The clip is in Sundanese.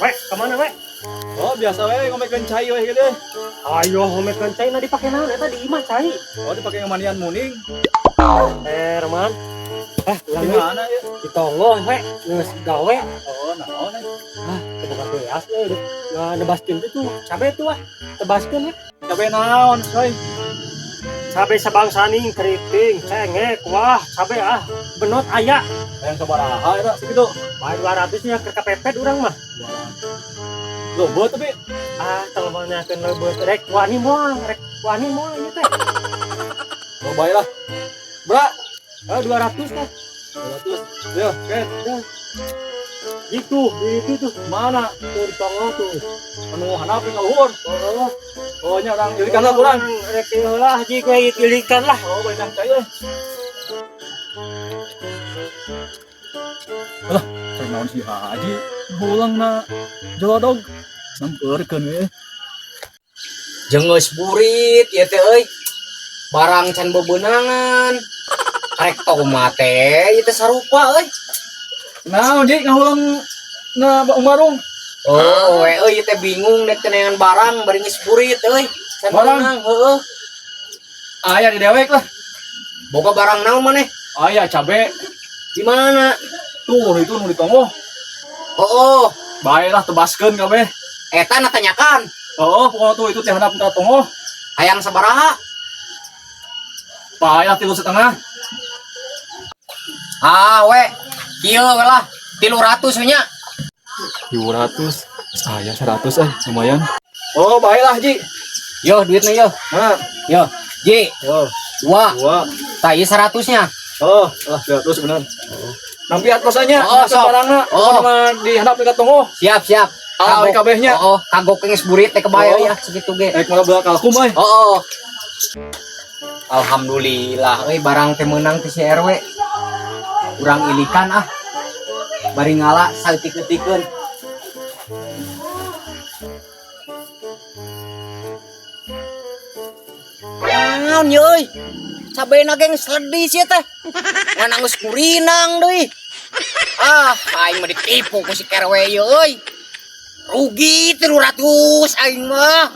We, kemana we? Oh, biasa we ngomekeun cai we gitu. Ayo ngomekeun cai na dipake naon eta di imah cai. Oh, dipake ngamanian muning. Herman. Di Urang mana ya? Di tonggoh we, geus gawe. Oh, naon eh? Ah, teu beas we, nebaskeun teh tuh cabe tuh ah. Tebaskeun we. Cabe naon, coy? Cabe sabangsaning keriting, cengek, wah, cabe ah, benot aya. Hayang sabaraha eta segitu? Bae 200 nya keur kepepet urang mah. Leubeut tapi Ah, teleponnya leubeut rek wani moal ieu teh. Oh, bae lah. Bra, Eh, 200 teh. 200. Yo, ket. Gitu, itu tuh. Mana? Tuh di tonggoh tuh. Anu handap ka luhur. Oh, Oh, nya urang ilikan lah kurang. Rek lah, ji we ilikan lah. Oh, balikan cai euy. Alah, keur naon si Haji? Hulang na jolodog. Sampeurkeun we. Jeung geus burit ieu teh euy. Barang can bebeunangan. Karek tomat teh ieu teh sarupa euy. Naon Ji ngahulang na barung? Oh, we euy ieu teh bingung dek teh neangan barang bari geus burit euy. Can Barang? beunang heueuh. Aya di dewek lah. Boga barang naon maneh? Aya cabe. Di mana? Tuh itu nu di tonggoh. Oh, oh. Bae lah tebaskeun kabeh. Eta na tanyakan. Oh, pokoknya tuh itu teh handap ka tonggoh. Hayang sabaraha? Bae lah 3,5. Ah, we. Kieu we lah. 300 we nya. 300. Aya 100 lumayan. Oh, bae lah Ji. Yo, duitnya yo. Mana? Yo, Ji, Yo, dua. dua. Tah ieu 100 nya. Oh, lah 200 bener. Nampi atosannya, Oh, sok. barangna. Oh. Oh, di handap ka tonggoh. Siap, siap. Ah, Kagok. kabehnya. Oh, oh, kagok geus burit teh kebayar Oh. ya segitu ge. Eh, malah belah kalkum euy. Oh, oh. Alhamdulillah, euy barang teh meunang ti si RW. Urang ilikan ah. Bari ngala saeutik-eutikeun. Naon ye euy? Cabena ge geus ledis ieu teh. Ngan geus kurinang deui. Ah, aing mah ditipu ku si RW ieu euy. Rugi 300 aing mah.